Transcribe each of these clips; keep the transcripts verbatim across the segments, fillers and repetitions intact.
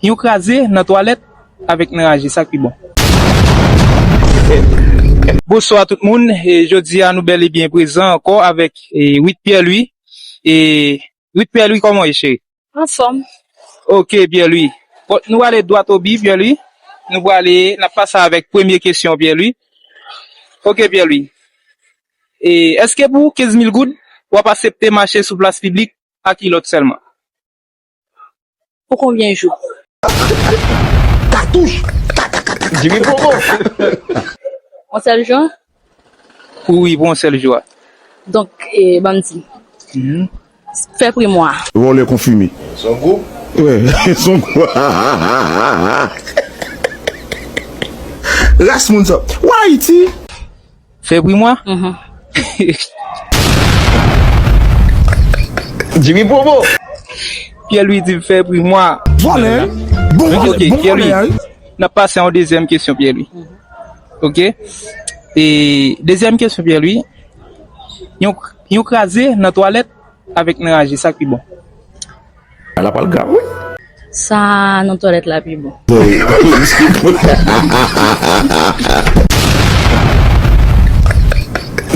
Yon kraze nan twalèt avèk nan raje, sa k pi bon? Bonswa tout moun. E jodi a nou bèl e byen prezan ankò avèk, e, Wit Pierre Louis. E Wit Pierre Louis, kòman w ye, cheri? Anfòm. Ok, Pierre Louis. Bon, nou ale dwat o bi, Pierre Louis. Nou prale, n ap pase avèk premye kesyon, Pierre Louis. Ok, Pierre Louis. E èske pou kenz mil goud, w ap aksepte mache sou plas piblik ak kilòt sèlman? Pou konbyen jou? Katouch! Jimmy Promo! Yon sèl jou? Wi, pou yon sèl jou a. Donk, e, ban m di. Mhm. Fè pri mwa. Vòlè konfime. Son gwoup? Wi, son gwoup. Ras moun sa. Wa Ayiti? Fè pri mwa? Mhm. Jimmy Promo. Pierre Louis di fè pri mwa. Vòlè, wi. Bon vòlè, ok, bon Pierre vòlè, Louis, wi. N ap pase a yon dezyèm kesyon, Pierre Louis. Ok? E dezyèm kesyon, Pierre Louis. Yon, yon kraze nan twalèt avèk nan raje, sa k pi bon? Ala pral grav, wi. Sa nan twalèt la pi bon.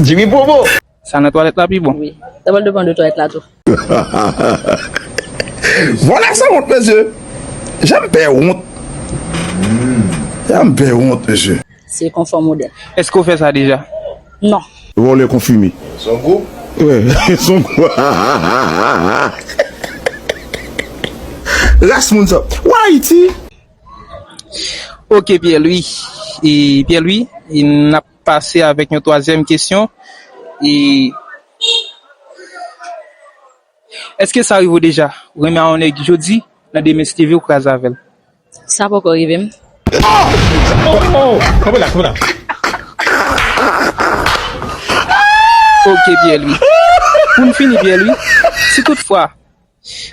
Jimmy Promo. Sa nan twalèt la pi bon. Wi. Sa pral depann de twalèt la tou. Vòlè sanwont, mesye. Jan m pè wont. Jan m pè wont, mesye. Se konfò modèl. Èske w fè sa deja? Non. Vòlè konfime. Son gwoup? Wi, son gwoup. Ras moun sa. Wa Ayiti? Ok, Pierre Louis. E Pierre Louis, e n ap pase avèk yon twazyèm kesyon. E èske sa rive w deja? Ou renmen a yon nèg jodi, nan demen si Dye vle ou kraze avè l? Sa poko rive m. Oh! Oh! Kanpe la, kanpe la. Ok, Pierre Louis. Pou n fini, Pierre Louis, si toutfwa,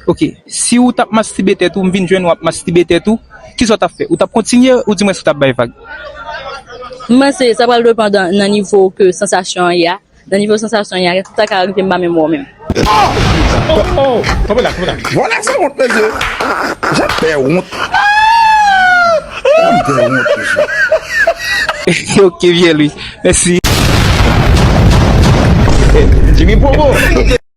ok, si ou t ap mastibe tèt ou, m vin jwenn ou ap mastibe tèt ou, kisa w t ap fè? Ou t ap kontinye, oudimwens ou t ap bay vag? M panse sa pral depann nan, nan nivo ke sansasyon an ye a. Nan nivo sansasyon an, sa ka rive m pa menm wè w menm. Oh! Oh! Kanpe la, kanpe la. Vòlè sanwont, mesye. Jan m pè wont. Jan m pè wont, mesye. Ok, Pierre Louis. Mèsi. Jimmy Promo.